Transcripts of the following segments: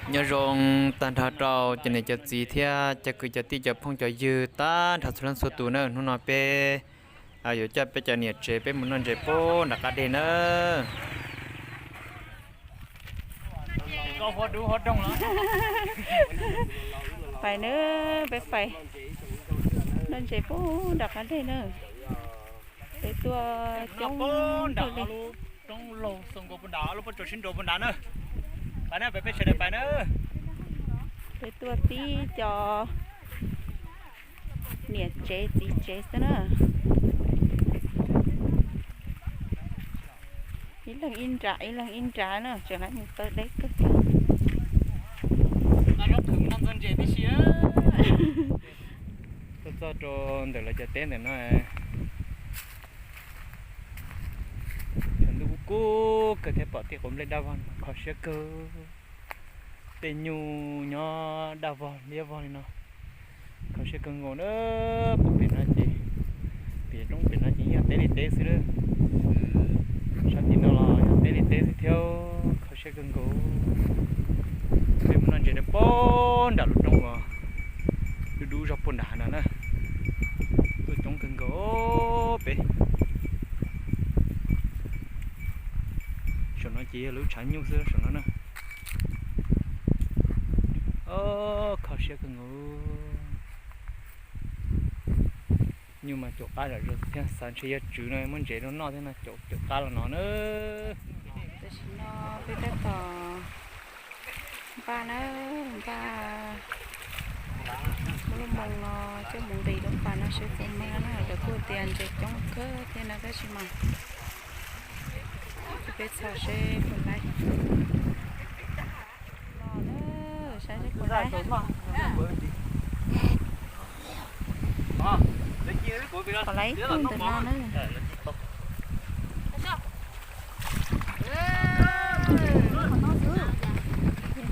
Nyob zoo tag nrho rau cov niam cov txiv thiab cov kwv cov tij cov phooj cov ywg tag nrho txhua leej txhua tus na. Hnub no peb yuav coj peb cov niam tsev peb mus noj ntses puag nram qab deg na. Pais na, peb pais noj ntses puag nram qab deg na. Peb tuaj coob kawg li. Roob laug xoo nkaus puag nrad, lub pob tsuas sib nraus puag nrad na. Pais na, peb peb sawv daws pais na. Peb tuaj tib co niam tsev txiv tsev xwb na. Ib leeg ib nra ib leeg ib nra na, tseem hais mus taw deb kawg. Tuaj txog rau ntawm lawv cov teb ntawm no. Tshav ntuj kub kub kawg thiab pom tej quav nplej daj vog kho siab kawg. Tej nyuj nyob daj vog liab vog li no, kho siab kawg nkaus na. Pem no ces, pem roob pem no ces yog teb li teb xwb lawm. Sab tim no los yog teb li teb xwb thiab, kho siab kawg nkaus. Peb mus noj ntses rau puag nram lub roob uas dub dub zog puag nram no na. Tuaj coob kawg nkaus peb. Saum no ces yog lub tshav nyuj xwb saum no na. Kho siab kawg nkaus. Nyuj mas caum qab zom zaws thiab, xav ntshe yog tswv no muab ntses rau noj thiab no, caum caum qab los no na. Tam sim no peb tab tom npaj na, npaj muab lub moo no coj mus nqis lub pas no seb puas mag na. Lawv kuj tias ntses coob kawg thiab no tab sis mas peb txhos seb puas laib. Los na, saib seb puas laib. Puas laib ib tug ntawm no na. Puas ntawd. Ib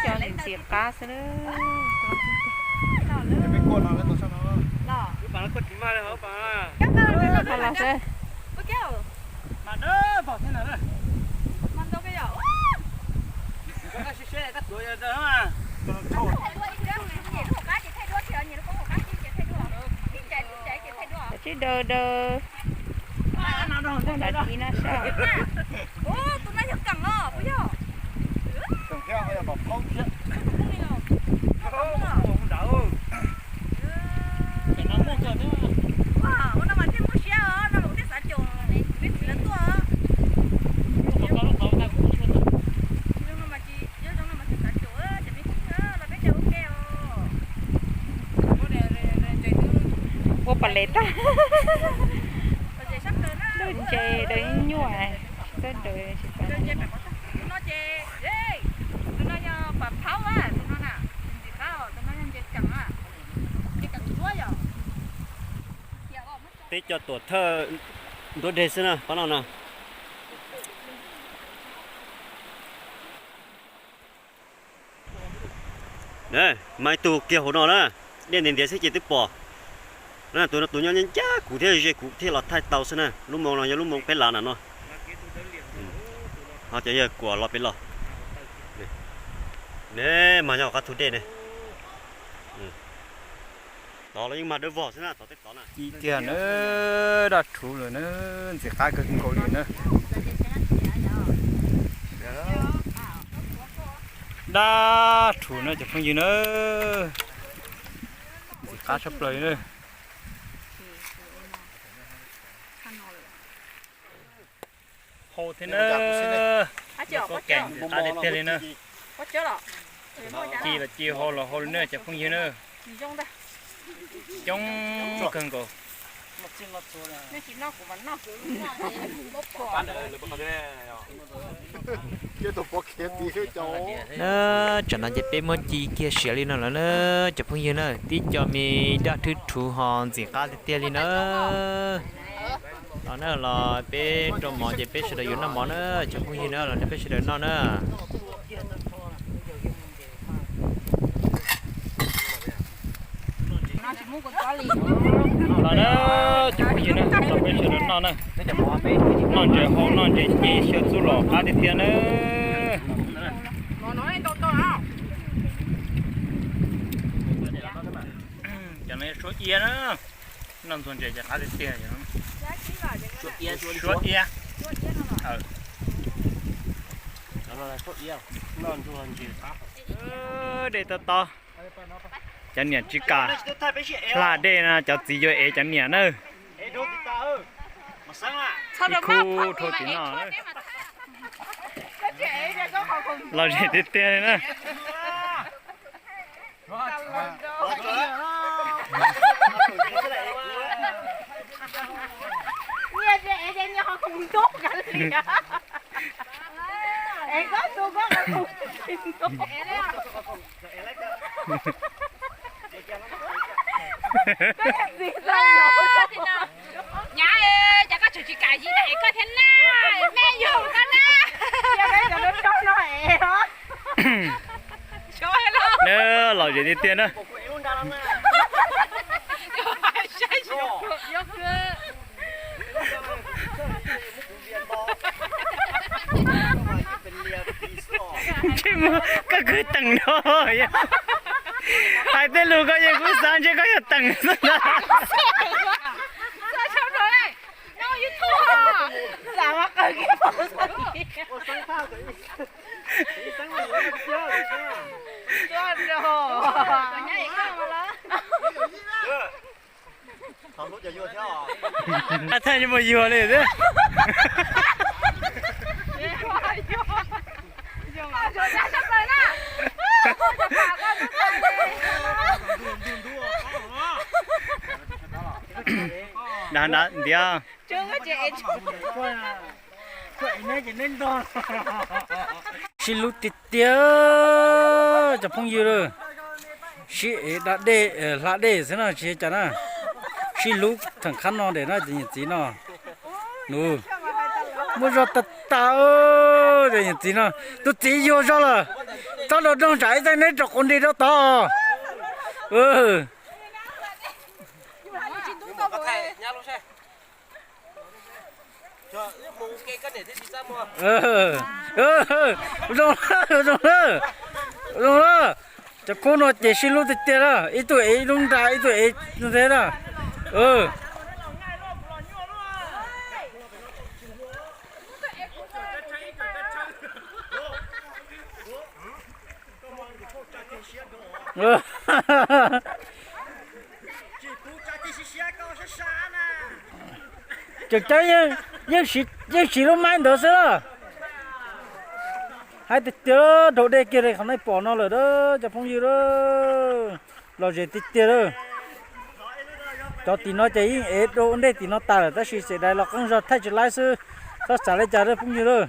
co ntxim qab xwb. Cov tsib daws daws, noj nram ti no soj. Ua pas les tag. Lub ntses daws nyuaj, tsis txawj daws tsis txawj. Peb cov tuam thawj nruab deg xwb na, pab no na. Mas ib tug kiag hauv no na, dej ntiav ntiav xwb ces twb pom. Tus no tus nyob ncaj kuv thiab ze kuv thiaj los thaij tau xwb na. Lub moo no yog lub moo peb lav na no. Ho cov yawg kuam los pem los. Ne, mas nyob qab thub dej ne. Tod los yeej mag dawb vog xwb na, tod tej tod na. Ci tiag na, daj rhuv lawm na, ntxim qab kawg nkaus li na. Daj rhuv na cov phooj ywg na, ntxim qab tshaj plaws li na. Hau thiab na, koj kev ntxim qab tiag tiag li na. Ci los ci, hau los hau li na cov phooj ywg na. Coob kawg nkaus. Na, tsam no ces peb muab ci kiag siav li no lawm na cov phooj ywg na, tib co me daj rhuv rhuv ho ntxim qab tiag tiag li na. Los na, los peb rau mov ces peb sawv daws yuav noj mov na cov phooj ywg na, los nrog peb sawv daws noj na. Los na, cov phooj ywg na, tau peb sawv daws noj na, noj ntses hau noj ntses nce xyaw txuj los qab tiag tiag na. Cov no suab iab na, noj ntxuag ntses ces qab tiag tiag. Suab iab. Dej tob tob. Cov niam tsis kam hla dej no cov txiv yuav ev cov niam na. Ib khub rau tim no. Lom zem tiag tiag li na. Nyab, cas koj tseem tsis kam yig es koj thiab na, me yug koj na. Lom zem tiag tiag na. Ntsej muag koj kwv teem no, hais tej lus koj yeej kuj xav ntshe koj yog teem xwb ntag. Thaij mus yuag li thiab. Ntiav. Sib hlub tiag tiag cov phooj ywg lawm. Sib ev da dej hla dej xwb no tsis cas na. Sib hlub theem qhab no dam no ces niam txiv no. Muaj zog tag tag, niam txiv no. Tus txiv yuag zog lawm. Txhob rau doog tsam ib txhia neb rau quav nti rau tod. Zoo, zoo, zoo. Cov khub no ces sib hlub tiag tiag na, ib tug ev ib lub nra ib tug ev nthe na. Tseem ceeb yeej siv lub maib ntawd xwb. Hais tiag tiag dhau dej kiag li qhov nej pom no lawm cov phooj ywg, lom zem tiag tiag. Cov tim no ces yeej ev dua ua ntej tim no tas lawm tab sis xav dais los qeej zog thaij tsis laib xwb, txhob xav li cas phooj ywg lawm.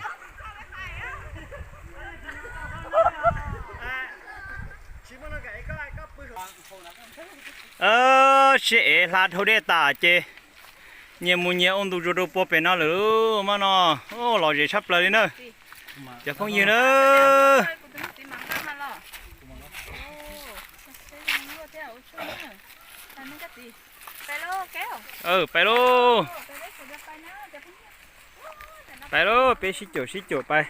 Sib ev hla dhau dej tas ces nyias mus nyias ua ntu zus rau puag pem no lawm maj no. Lom zem tshaj plaws li na cov phooj ywg na. Pais lauj, pais lauj, peb sib caum sib caum pais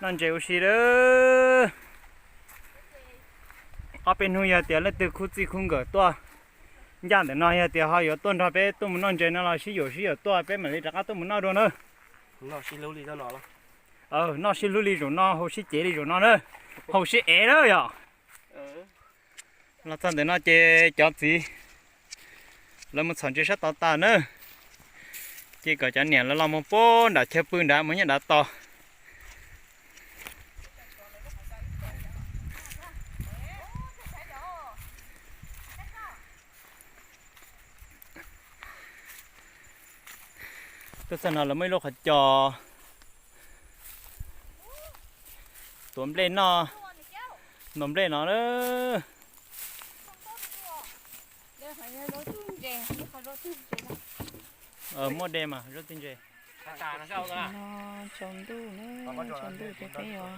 noj ntses ua si lawm. Ob peb hnub yog tias leej twg khub txij khub nkawm tuaj ncaj ntawm no yog tias ho yuav tuaj nrog peb tuaj mus noj ntses no los sib yaum sib yaum tuaj peb mam li rov qab tuaj mus noj dua na. Noj sib hlub li zaum no, haus sib cev li zaum no na, haus sib ev na yom. Los txog ntawm no ces cov txiv lawv mus txhom ntses sab tod tas na, ces kom cov niam lawv los mus puag nram chaw pw nrad mus nyob nrad tos. Tuaj txog no lawv muaj ib lub qhov cos tuav nplej noj, ntuav nplej no na. Muaj dej mas zaub twg ntses. Tam sim no tsaus ntuj na, tsaus ntuj ces peb yuav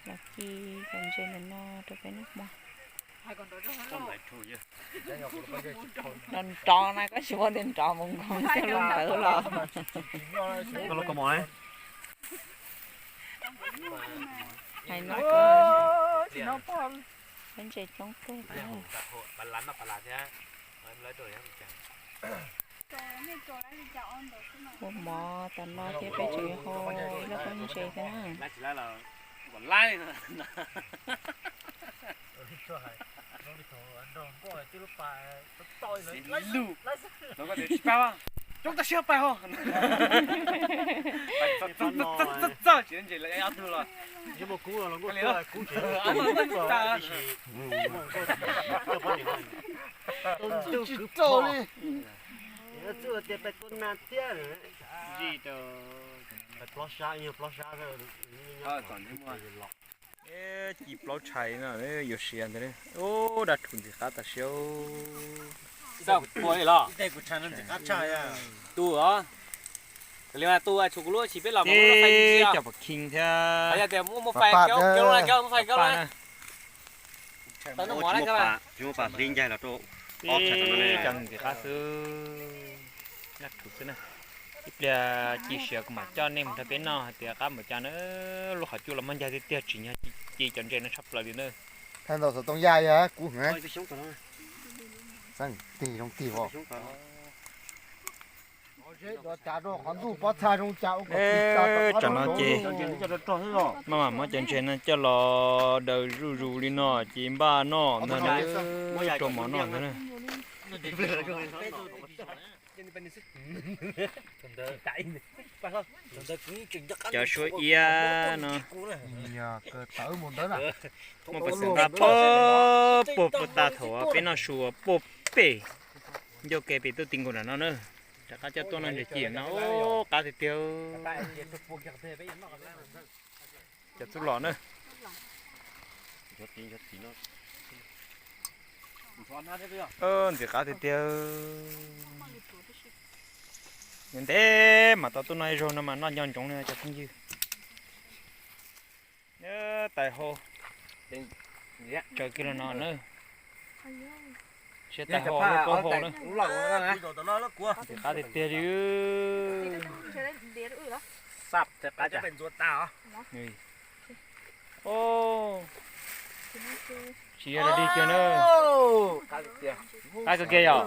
los ci cov ntses ntawm no rau peb noj hmo. Nrov nrov na, koj tsis muaj tias nrov mus nkaus coj lub ntawd los. Hais no, peb ntses coob kawg thiab. Ua mov tas no thiab peb tseem hau ib lub pob ntses thiab na. Tsis pab, coob tab sis pab ho. Txawj txawj tsis ntses lawm ob tug los. Tsis tau li. Txwj tias peb tuaj nag thiab. Peb plaub sab, yog plaub sab. Ci plaub tshais no yuav siav ntawd. Ub, dab rhuv ntxim qab tas siab. Tus os, li mas tus tshuav kuv lub tsis peb los cov pom khing thiab. Muab fais, muab fais, muab fais. Tsis muaj pam hli ncaig los rau ob tshais no ne. Cov ntxim qab xwb, dab rhuv xwb na. Ib pliag ci siav kuv mam coj nej mus nrog peb noj hais tias qab npaum cas na. Lub qhov cub los muaj ncaig tiag tiag, tsim nyog ci cov ntses no tshaj plaws li na. Thaij ntau xov tooj yaj yog kub heev. Xeeb tig zoo tig os. Tsam no ces maj mam muab cov ntses no coj los daws zuj zus li no ces npaj noj ntag na, rau mov noj ntag na. Cov suab iab no muaj peev xwm nqa puag puag puag ta thaum peb noj su puag pem ncauj ke pem tuaj ti nkaus nram no na. Rov qab coj tuaj noj ntses ci no, qab tiag tiag. Cov txuj lom na. Ntxim qab tiag tiag. Ntev ntev mam tau tuaj noj ib zaug no mas noj nco ntsoov li cov phooj ywg. Tais hau tsaws kiag los no na. Siab tais hau lub plaub hau na. Ntxim qab tiag tiag li. Tsis yog li kiag na. Qab kawg kiag yom.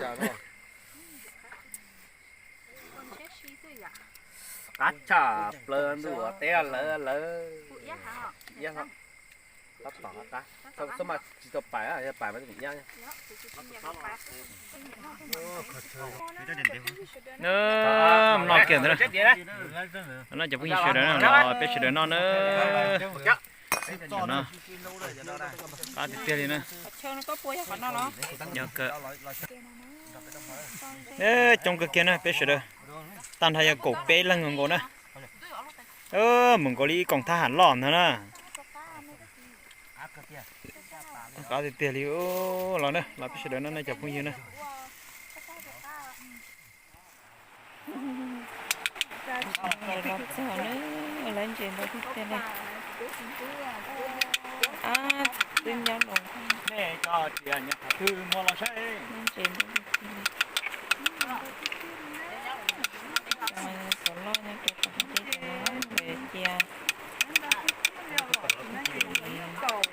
Qab tshaj plaws ntuj teb lawv lawv. Tab tom qab, xwb mas tsis tau pais, yog pais mas twb iab. Noj kiag ntawd na. Noj cov phooj ywg sawv daws na, los peb sawv daws noj na. Qab tiag tiag li na. Yog kawg. Coob kawg kiag na peb sawv daws. Tag nrho yog kaum peb leeg nkaus na. Mus nkaus li ib koom thab ham loj ntag na. Qab tiag tiag li. Los na, los peb sawv daws noj na cov phooj ywg na. Los txog na, lawv ntses ntau tiag tiag li. Ab, twb nyob los ntses ntau tiag tiag li. Cov loj nyob rau tom tej cov no cia. Kuv noj na. Yog kawg.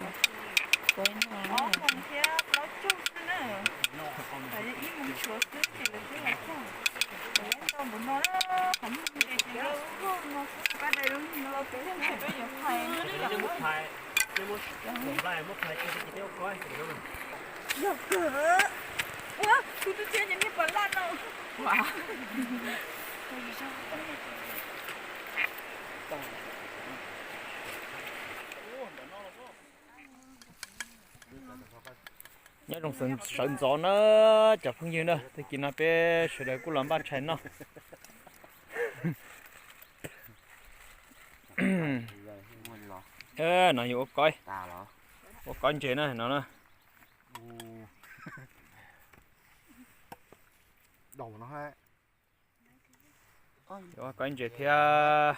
Ua, tus twb txiav ces niag pas laj no. Nyob zoo sawv ntxov na cov phooj ywg na, tag kis no peb sawv daws kuj los npaj tshais noj. No yog ua koj, ua koj ntses na no na. Ua koj ntses thiab.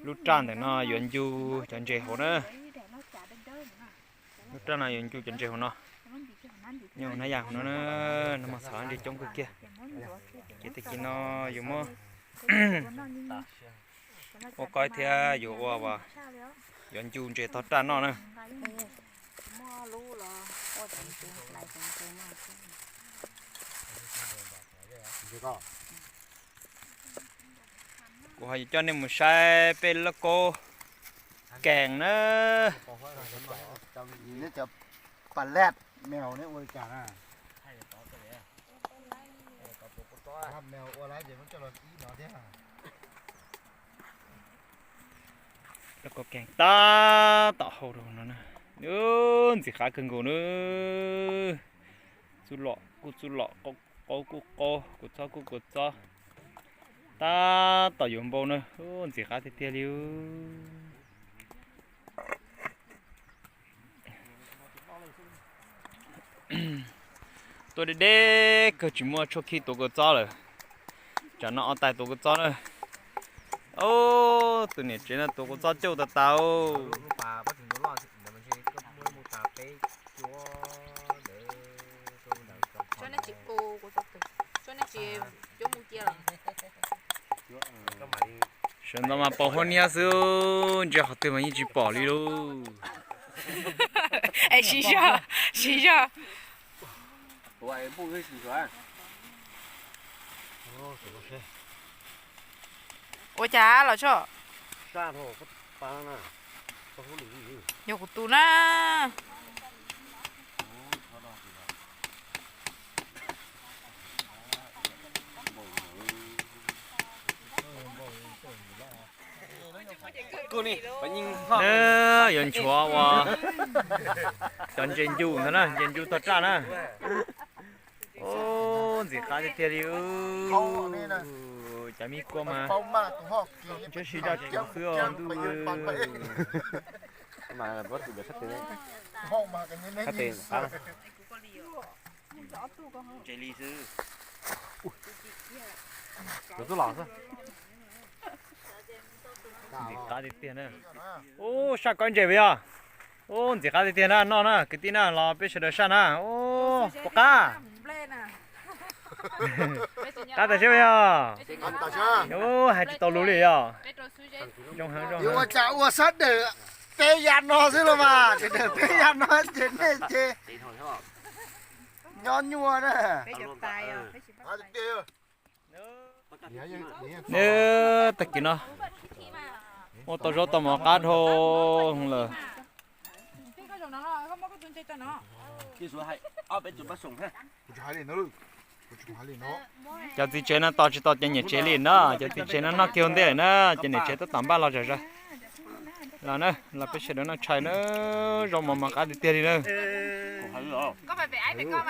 Lub raj ntawm no yuav ncu cov ntses hauv na. Lub raj no yuav ncu cov ntses hauv no, nyob hauv hnab yas hauv no na, no mas txhav ntses coob kawg kiag. Ces tag kis no yuav muab ua qaib thiab yuav ua, yuav ncu ntses tog raj noj na. Kuv ho yuav coj nej mus saib peb lub kaub kees na. Pam laj mèo ne ua li cas na. Mèo ua lawm ces muab coj los ib no thiab. Lub kaub kees tab tom hau rau no na. Ntxim qab kawg nkaus na. Txuj lom kuj txuj lom, qaub kuj qaub, kua txob kuj kua txob. Tab tom yuav npau na, ntxim qab tiag tiag li. Tuaj deb deb kawg tsis muaj tshuaj khib tuav kua txob lawm. Tsam no ob tais tuav kua txob na. Tus niam tsev no tuav kua txob cauj tas tas. Sawv ntxov mas pom huab niab xwb, ntsia qhov twg mas yeej tsis pom li lauj. Es siv zog, siv zog. Ua cas los tso? Yog kuv tus na. Yuav nchuav ua cov ntses ncu ntag na, ntses ncu tog raj na. Ntxim qab tiag tiag li. Cov me kua mas ntshiab si zaj tseem xwb os ntuj. Ntxim qab tiag tiag na. Ub, saj koj ntses puas yog? Ub, ntxim qab tiag tiag na, noj na kwv tij na, los peb sawv daws saj na. Ub, puas qab? Qab tas siab puas yog? Ub, hais tsis tau lus li yog. Zoo heev zoo heev. Ua cas ua sab dawm peb yav no xwb los mas, sawv daws peb yav no ces nej ces nyob nyuaj na. Nws tag kis no muab tau zaub tau mov qab dhau lawm. Cov txiv tsev no tos tsis tau cov niam tsev li na, cov txiv tsev no noj kiag ua ntej lawm na, cov niam tsev tab tom npaj los zom zaws. Los na, los peb sawv daws noj tshais na, zaub mov mas qab tiag tiag li na.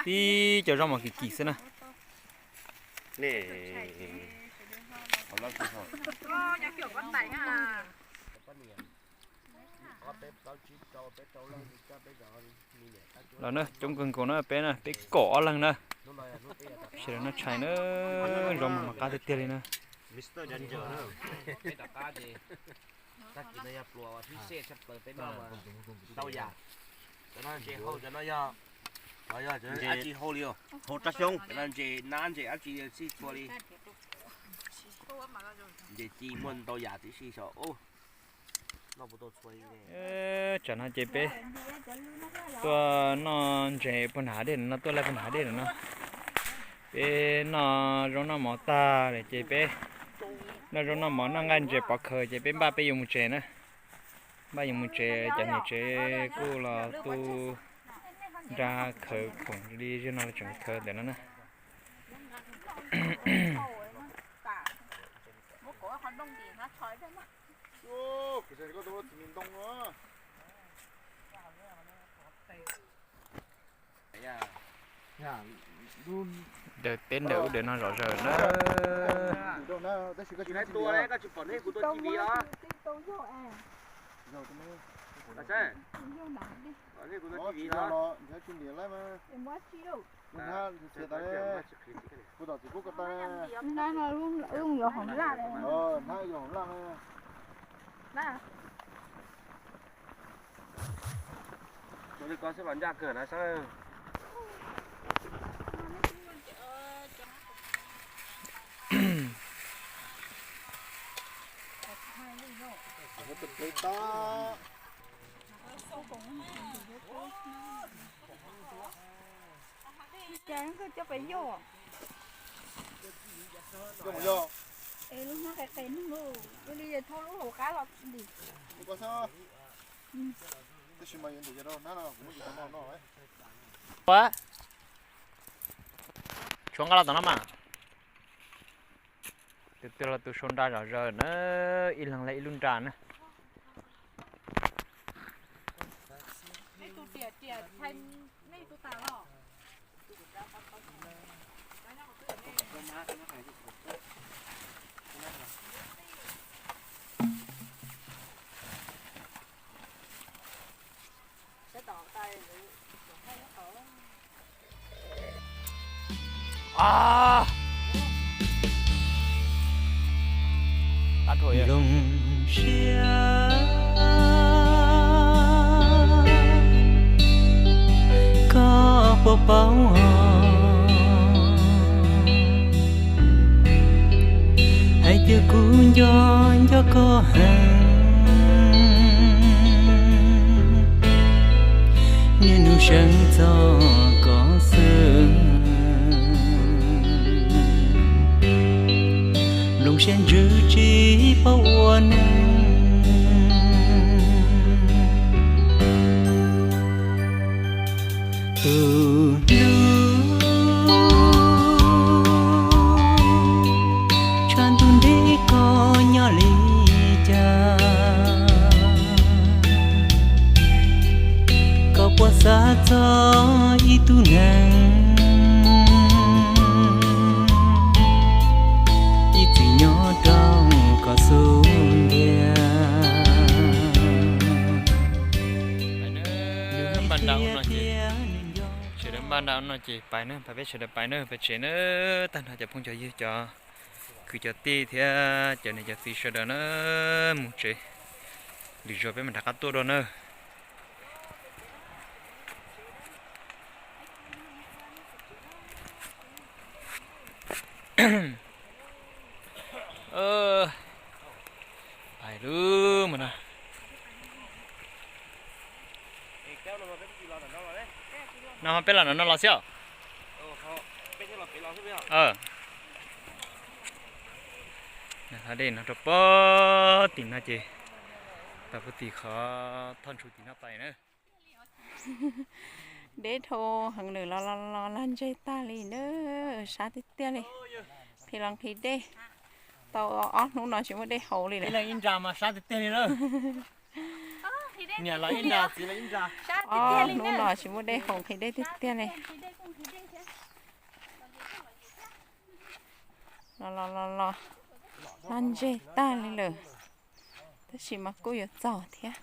Tib cov zaub mov kim kim xwb na. Los na, coob kawg nkaus na, peb na, peb kaum ob leeg na. Sawv daws noj tshais na, zaub mov mas qab tiag tiag li na. Tag kis no yog pluas thib xeb tshaj plaws peb noj ntau yam. Cov no ntses hau, cov no yog, cov no yog dab tsi hau li os. Hau rab xyoob, cov no ntses nab ntses dab tsi xij txhua li. Ntses ci muaj ntau yam tib si xyov. Tsam no ces peb tuaj noj ntses puag nram hav dej no, tuaj laij puag nram hav dej no. Peb noj zaub noj mov tag lawm ces peb noj zaub noj mov noj nqaij ntses pov khaws ces peb npaj peb yuav mus tsev na. Npaj yuav mus tsev, cov niam tsev kuj los tu nra khaws khoom li zej no los tseem khaws ntawm no na. Daws teb ntawm ub daws no zom zaws na. Li ko xwb los ncaj kawg na sab. Cas koj coj pes yog? Es lub hnab qis qis neeg lauj, ua li thauj lub hauv qab los dim. Ua, tshuav nqa los tom no mas. Tus twg los tus sau nra zom zaws na, ib leeg li ib lub nra na. Zoo siab koj puas paub os, hais tias kuv nco nco koj heev, niaj hnub seev txog koj xwb. Nplooj siab ntsws tsis paub ua neeg. Tus hlub tshav ntuj ntev koj nyob li cas, koj puas xav txog ib tug neeg ib txwm nyob rau koj xub ntiag. Sawv daws npaj nra no ces pais na, pab peb sawv daws pais na, pais tsev na, tag nrho cov phooj cov ywg, cov kwv cov tij thiab cov niam cov txiv sawv daws na, mus tsev, lwm zaus peb mam rov qab tuaj dua na. Pais lub mus no. No peb los no los xwb os. Dej no rau pem tim no ces pais puag tim qhov thoj ntshus tim no pais na. Deb dhau heev lawm, los los los lag ntseg tag li na, sab tiag tiag li. Nqhis los nqhis dej tau ob hnub no tsis muaj dej haus li lawm. Ob hnub no tsis muaj dej haus, nqhis dej tiag tiag li. Los los los los, lag ntseg tag li lawm, tab sis mas kuj yuav txaus thiab.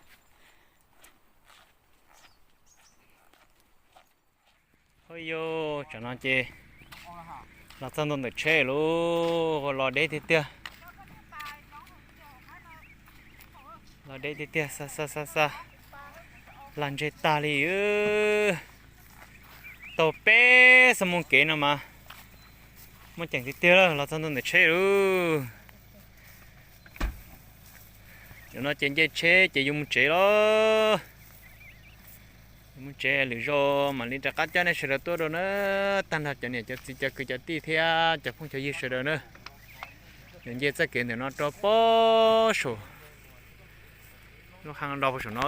Ua yus, tsam no ces los txog ntua ntawm tsheb lauj, los deb tiag tiag. Los deb tiag tiag, xa xa xa xa, lag ntseg tag li. Tau peb xuab moos kev no mas muaj ceem tiag tiag los txog ntua ntawm tsheb lauj. Tam no ces nce tsheb ces yuav mus tsev los. Yuav mus tsev, lwm zaus mam li rov qab coj nej sawv daws tuaj dua na, tag nrho cov niam cov txiv cov kwv cov tij thiab cov phooj cov ywg sawv daws na. Yuav nce txoj kev ntawm no rau pem saum lub qhab do pem saum no,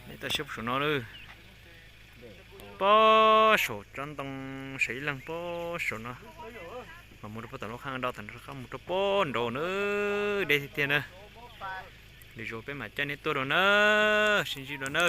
nej tau siab pem saum no lawm. Pem saum tsob ntoo saum ib leeg pem saum no, mas mus rau pem tom lub qhab do, tam no rov qab mus rau pem nraud na, deb tiag tiag na. Lwm zaus peb mam coj nej tuaj dua na, sib ntsib dua na.